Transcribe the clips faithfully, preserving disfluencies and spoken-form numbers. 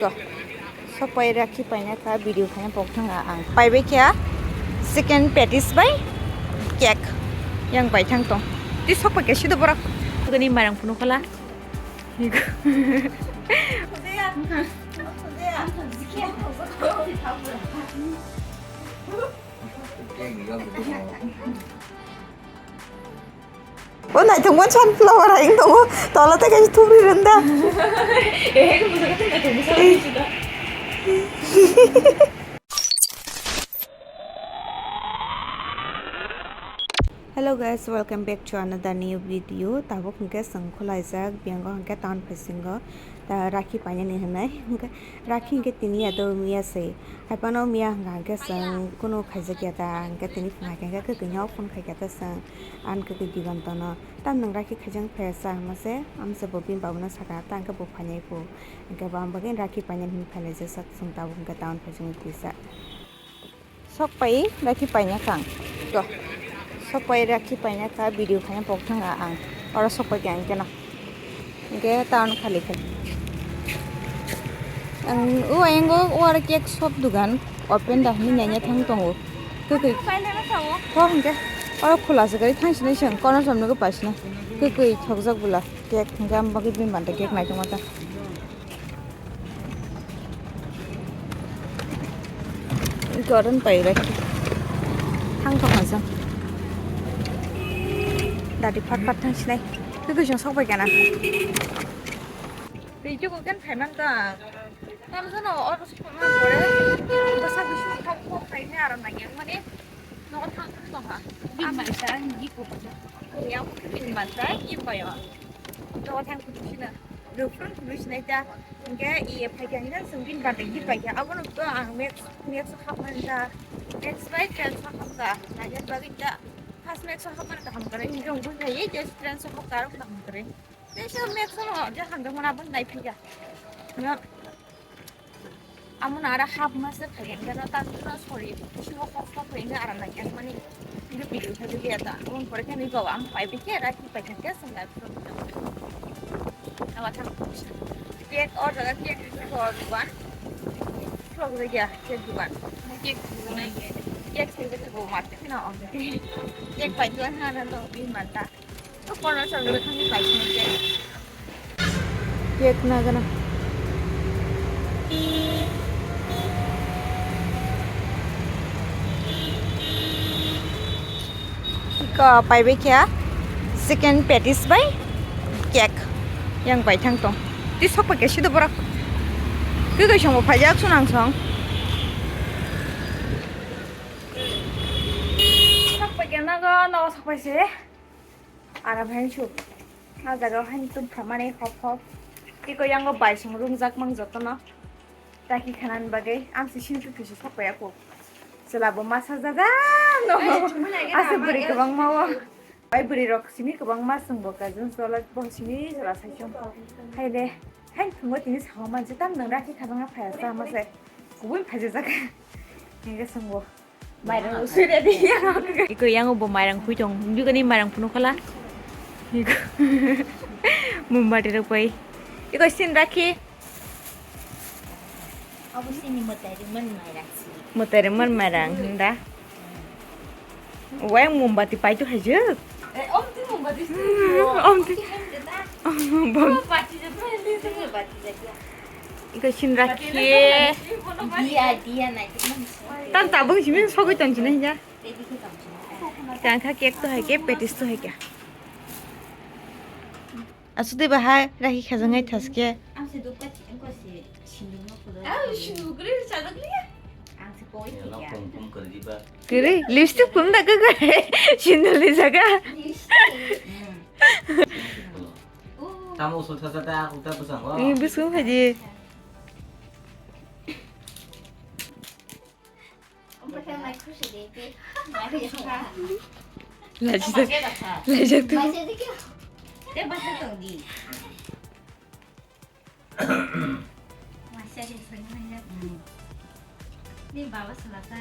To, sopai rakhi paina kha, video khaina pok thang ang. Paibai kha second patties bai cake. Yang bai thang tong. Ti sopai kha sido borok. Tugani marang phunu khala. O naithokmani sunflower hai wng tongo, tola tei kaisa thubri rwng da. Hello guys, welcome back to another new video. Tabuk hwnkhe chwng khwlaijak, biyango hwnkhe town phasingo, ta rakhi painani hwnwi. Hwnkhe rakhi hwnkhe tini ya do miya se. Haipano miya hwnkha hwnkhe chwng kunu khaijakya ta, hwnkhe tini phunai hwnkhe kwkwi no phone khaikha ta chwng. Ang kwkwi digon tono. Tam nwng rakhi khaijak phaiya cha hwnma se, amse bo bini babuno sakha, ta hwnkhe bo phainai phu. Hwnkhe bo ang bagwi rakhi painani hwnwi phailaijak sak, chwng tabuk hwnkhe town phaisingwi tisa. Sok pai rakhi paina kha ang. To. Sok pai rakhi paina kha, video khaina pok thang ang. Oro sok pai kha ang keno. Hwnkhe town khali khai. Ang o ayang o, o aro cake shop dugan open da hwnwi naina thang tongo. Kwkwi. Ho hwnkhe. Oro khula se gari thang sinai se, kono somno khe paisina. Kwkwi thokjak bwla cake hwnkhe, ang bagwi bini banta cake naitokma ta. Goron pai rai. Thang tong ha jang. Dadi phat phat thang sinai. Twi koi jong sok pai kana. Twi jugo ken phai man ta. Tam jano oro sok man pore. Basa bisu thok thok phai ni aram nang yang mani. Nogo thang tong ha. Bin man ta ni ko. Ya ko bin man ta ni ko yo. Nogo thang ko sina. Rufrun phuru sinai ta, hwnkhe iye phaikha hwnkhe chwng bini banta gift paikha. Abono to ang maths, maths o hapmani ta, maths bai tenth o hapkha. Naina bagwi ta first maths o hapmani kaham kwrwi hwnkhe wngwi phaiwi just tenth o hapkha, aro kaham kwrwi. Tei se maths o no je hamjakmani abono naiphikha. Amo na ara half mas de khayan gano ta no sorry. Sino kok kok khayan ara na yan mani. Ini video khayan dia ta. Amo pore khayan iba am pai beke ra ki pai khayan sanga pro. Awa thang. Cake or jaga cake ko dukan. Frog de ya cake dukan. Cake dukan. Cake se ko market na on. Cake pai dukan ha na to bin manta. Cake na gana. Iko paibai khe second patties bai cake. Yang bai thang tong. Ti sok pai khe sido borok. Twi koi songo phaijak sunang song. Sok pai khe naga no sok pai se. Aram hai su. A jaga hai tum phamani hop hop. Tiko yango bai song rungjak mang jotono. Taki khanan bagwi amsi sintu kisu sok pai ako. Chwla bo masa jaja no. Asa bwrwi kwbangma o. Bai bwrwi rok simi kwbangma chwng bo kajang chwla bo simi chwla sai chwng. Hai de. Hai thungo tini sao manse tam nang rakhi khajanga phaya sa mase. Kubui phajajak. Nge chwng bo. Mairang sui ready. Iko yango bo mairang phui tong. Bigoni mairang phunu khala. Iko. Mombati rok pai. Iko sin rakhi. Abo sini mwtai rwmani mairang si. Mwtai rwmani mairang hinda. Wai mombati pai tu hajak. Eh, om tu mombati. Om tu. Bom. Mombati jatuh. Mombati jatuh. Iko sin rakhi. Dia, dia naik. Tan tabung simi sogoi ton sini ya. Tangkha cake to hai ke, patties to hai ke. Aswk de bahai rakhi khajangai thaske. Ang se dukha chi, ang ko se sinduk no kulo. Ah, sinduk kre chajak liya. Ang se poi ya. Kere lipstick pun da kaka sinduk ni jaga. Tamo usul sasa ta aku ta pusang. Ini busung haji. Lajak, lajak tu. Ni baba salasa,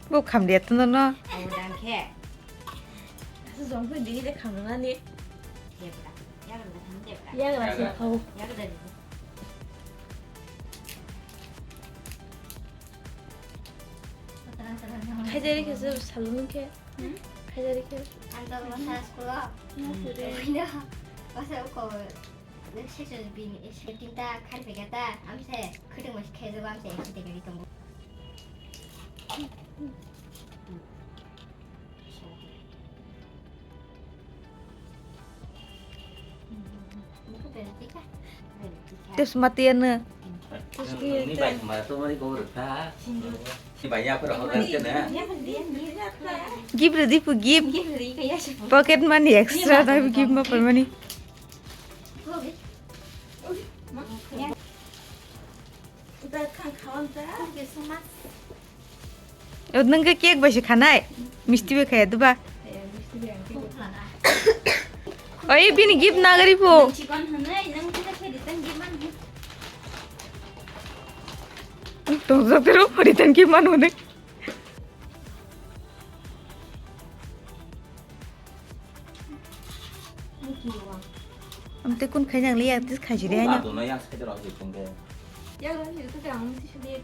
bo khamliya tu no no. Abo dang khe. Asa jong phi digi de khamrwnani. Ye bra. Ya Yagra se khao. Khaijari khe se salon khe. Hmm? Khaijari khe. Ang to masa school o. Masa school o. Masa uko. Section bini, section tinta khari phaikha ta. Amse khwtwng masa khaijak amse khwtwng khe tongo. Tips matiya na. Gift ready pu gift. Pocket money extra na gift ma pai money. Nwng khe cake bai se khanai, misti bai khaya duba. Oi, bini gift nagari po. Tong jok tero, return gift manu ne. Amte kun khaijang liya, tis khaijire anya. Yang rong itu ke ang mesti sudah ya.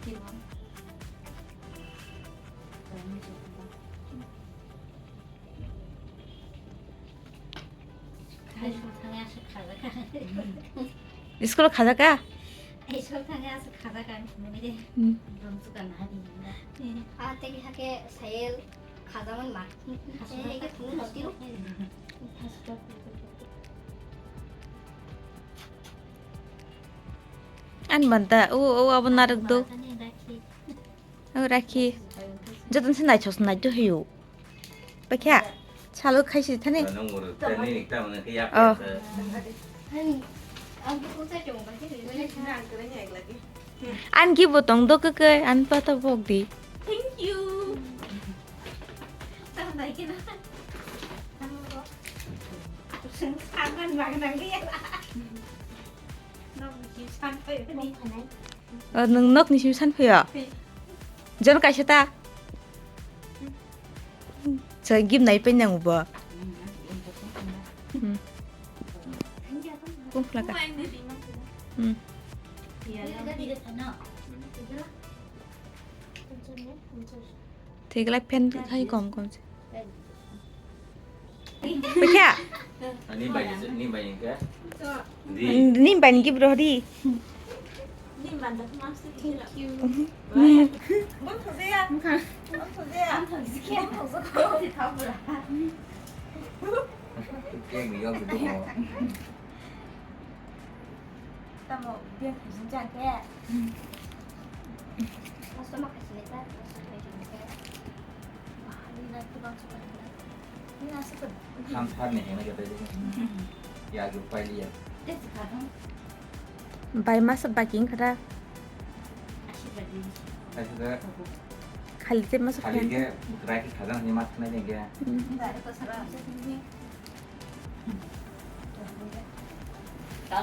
School khajaka? School thangya aswk khajaka ang phunukdi. Hmm. Rwngchuka nahadi hinba. Ah, tei hake sayel khajaman ma. Tei hake phunuk hotiro. Ani banta, o, o, abo narwk do. O rakhi. Joton se naithok se naithok hayo. Pakha. Salo khaisi thani. Oh. An ki bo tong do keke, an pata bok di. Thank you. Sagan magnang dia. Nok ni san pai ni. O, nwng nok ni simi san phaio? Jon kaisa ta? Sa gim nai pai nang bo. Hmm. Kung khla ka. Hmm. Thik lai fan khai kom kom se. Pakha. Ani bai, ni bai ni khe. Di. Ni bai ni gift rohori. Ni bai ni gift rohori. Bang thoje ya. Bang thoje ya. Bang thoje ya. Bang thoje ya. Keng ni yong tu mo. Tamo biang khajin chang khe. Customer khajin ta, customer khajin khe. Bahai na tu bang suka ni na. Ni na suka. Kham thar ni hena khe bai. Ya, pai liya. Bai masa baking khata. Khali te masa khali ke rai ke khajang ni mat khna ni ke. Oi,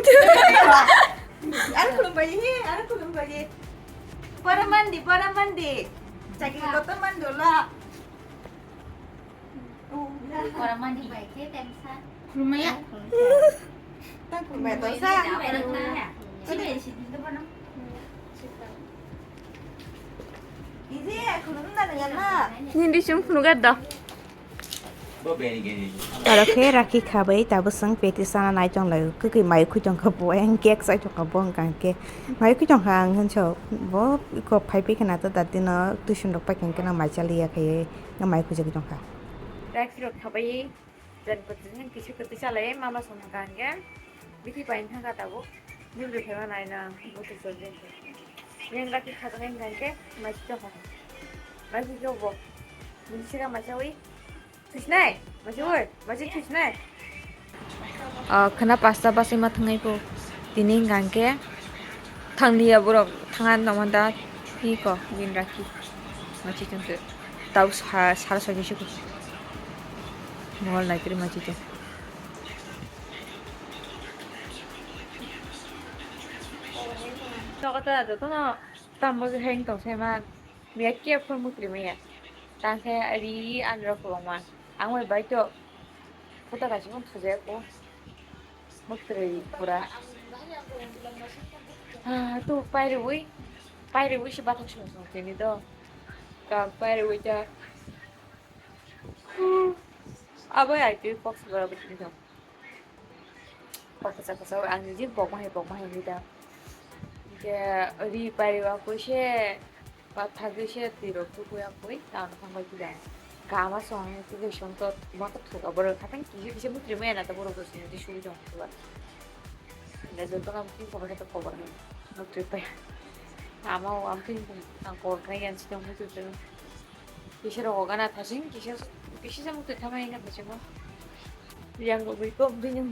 tu. Ar khulum bai he, ar khulum bai. Para mandi, para mandi. Chakri kotor mandi la. Para mandi bai khe tensa. Khulumaya. Tang khulumaya tensa. Sini, sini, sini. Nini sum phunukar do. Aro khe rakhi khabai tabuk chwng peti sana nai tong lai, kwkwi mai khwi tong kha bo, ayang cake chai tong kha bo, hwnkha khe mai khwi tong kha ang hinso bo kok phai pai khna ta dati no tuition rok pai khe mai cha liya khe mai khwi jagwi tong kha. Rakhi rok khabai. Jan kwtwi kisa kwtwi chalai mama song hwnkha hwnkhe bithi pai hwnkha tabuk dibri khaima naina butu chordi hwnkhe. Yang rakhi khajaknai hwnkha hwnkhe mai sitokha. Mai sitokbo bini sika mai chawi thwisinai, mai chawi, mai chawi thwisinai. Ah, khwna pasta basai ma thangwi bo tini hwnkha hwnkhe. Thanglia borok thanga nongmanda hiko bini rakhi. Machi tong se tau sa sara sagi se ko. Mol nai kiri machi tong. Toko ta joto no tambo ke heng tong se ma. Miya kia phone mukri maya. Tang se ari an rok ko ma. Ang bai bai to photo kaisa phano thujak o. Mwtwi pura. Ah, to pairiwi, pairiwi se bathang song song tini to. Ka pairiwi ta. Abo ai twi kok se bara bwtwi to. Kok kwchak kwchak ang ni jin pokma hai pokma hai ni da. Ke ri pairiwa koi se. Pathagwi se twi rok tukuya koi, tamo thangbai kida. Kama song twi song to, ma to thuka borok, khatang kisa kisa mutri maya na to borok to song twi sui jong thuka. Ina jotto no mutri kobo khe to kobo no mutri paya. Ama o am twi ang kor khai yan si tong mutri to. Kisa rok gana thasing, kisa, kisa mutri thamai na thasing mo. Yang rok bai ko bini.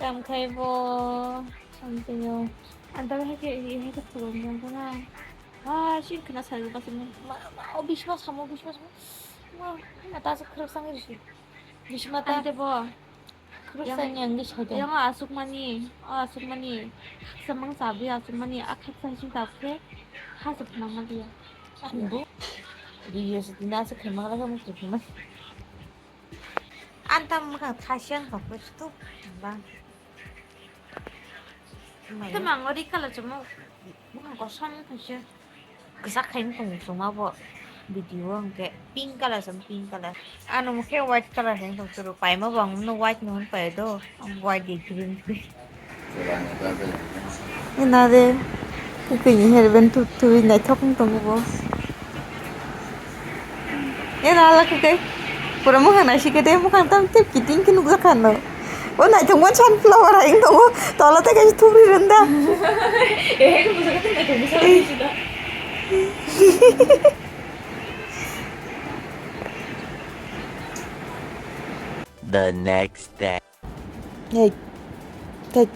Kam khai bo, something else. Ang dal hai khe, hai khe phulung jang khe na. Ah, sir khna sai ba sini. Ma, ma, o bisma samo, bisma samo. Ma, ma ta se khuruk sang ri si. Bisma ta. Ante bo. Khuruk sang yang di sai da. Yang asuk mani, asuk mani. Samang sabi asuk mani, akhek sa sing ta khe. Ha se khna ma dia. Ani bo. Di yes, di na se khna ma la mo khna. Anta mwkhang thaisya wngkha khe stuk bang. Tei mango ri colour chumui mwkhang kosom khaisa. Kwchak khai wngtong chuma bo video o hwnkhe pink colour chum pink colour. Ano mokhe white colour hai wngtong churu paima bo ang no white no hwn pai do. Ang white de green. Ina de, kwkwi ni hairband tut twi naithok wng tongo bo. Ina ala kwkwi, pura mukhang naisik khe de, mukhang tam tip kiting khe nukjak kha no. O naithok ma sunflower hai wng tongo, tola tei kaisa thubri rwng da. The next day. Hey. Hey.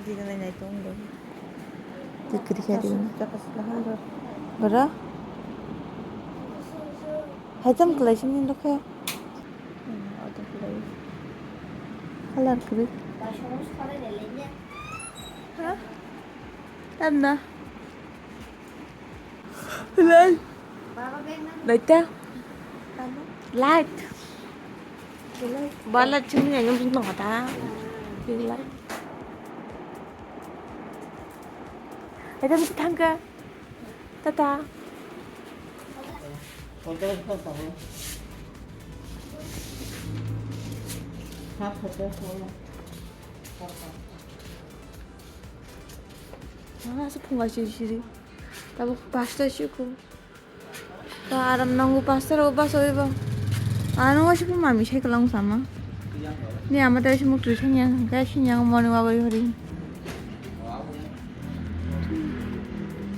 Dina nai nai tong do. Tikri khe dina. Bora? Haitam kwlai sini dokhe. Color kwrwi. Ha? Tamna? Light. Light ta? Light. Ba light chini yang yang nong ta. Light. Ada mesti tangga. Tata. Mana sepunga siri siri. Tabuk pasta sih ku. Ba aram nango pastor o bus oi ba. Ano wasi pun mami sai kelang sama. Ni ama tadi semua tulisan yang guys yang mau ni wabai hari.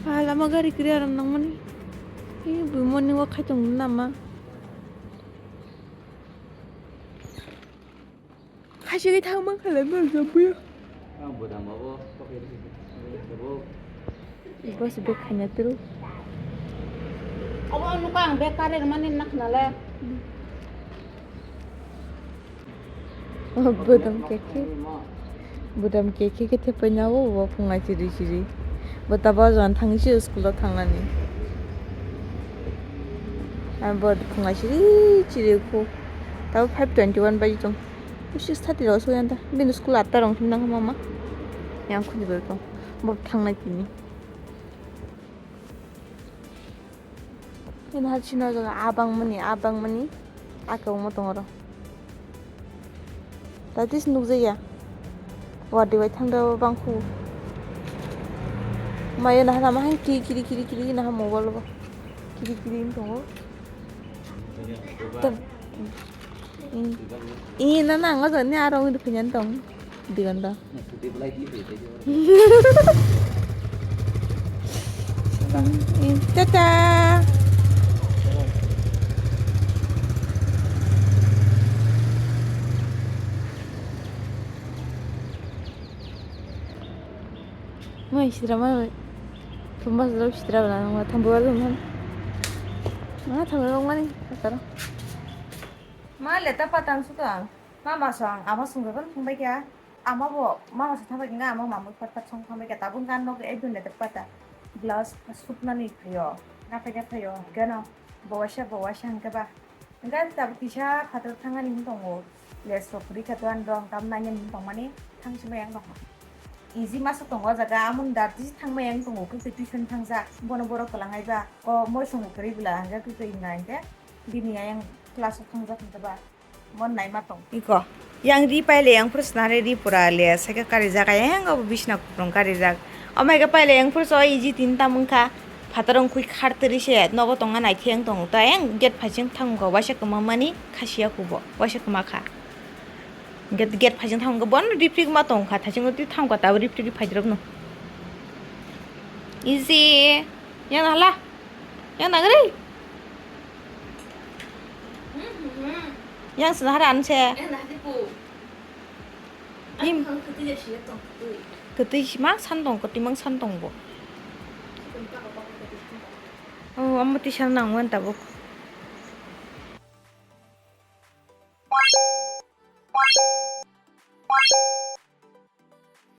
Ah, lama gari kiri aram nang mani. Ini bu morning walk khai tong nama. Khaisigi thangma khalai ma rwjak buya. Ang bodam abo pocket abo. Ibo se bek khaina tru. Abo nuka ang bek kare mani nakhnale. Oh, bodam kekhe. Bodam kekhe khe thepai na o, o phunga chiri chiri. Bo tabo jan thangsi school o thangnani. Ang bo phunga chiri chiri khu. Tabo five twenty one bai tong. Six thirty rok soi anta. Bini school atta rok thum nang mama. Yang khuni bai tong. Bo thangnai tini. Ini hal sino jaga abang mani, abang mani. Aka umo tong oro. Tatis nukjaya. Wadi bai thangda bangkhu. Mayo nahana mahai kiri kiri kiri kiri naha mobile bo. Kiri kiri tongo. Tam. Ih, na na, ang o jani aro wngwi phainan tong. Digon da. Ih, tata. Mai sitra mai. Thumba sitra sitra bana ma thambu wal man. Ma thambu wal mani. Tara. Ma leta patang suto ang. Ma masang ama sungjaban thangbai kha. Ama bo mama se thangbai kha, ama mamui pat pat song thangbai kha. Tabun kan nok ekdun leta pata. Glass supnani phaio, gaphai gaphai o, hwnkhe no bo waisa bo waisa hwnkhe ba. Hwnkhe tabuk kisa phatar thangani wng tongo, les rok kwrwi kha to ani rong tam nainani wng tongmani thang sima yang tongma. Easy masa tongo o jaga, amoni darti thangma yang tongo, kwtwi tuition thangjak, bono borok kwlangnai ba, o moisong bo kwrwi bwla hwnkhe kwtwi wngna hwnkhe bini ayang class o thangjak hwnkhe ba. Mon naima tong. Iko. Yang ri paile yang phuru swnare ri pura le, seke karijak, ayang obo bisna kuprung karijak. Omai ke paile yang phuru so iji tin tam wngkha. Phatar wngkhui khar tiri se, nogo tonga nai theng tong. Ta yang gate phaising thang wngkha, waisa kwma mani khasiya kubo, waisa kwma kha. Gate, gate phaising thang wngkha, bono ripri ma tong kha, thaising twi thang kha, tabo ripri phai rok no. Iji. Yang hala. Yang nagri. Yang swnahar anse. Im. Kwtwi mang san tong, kwtwi mang san tong bo. Oh, amo tisa nang wan tabuk.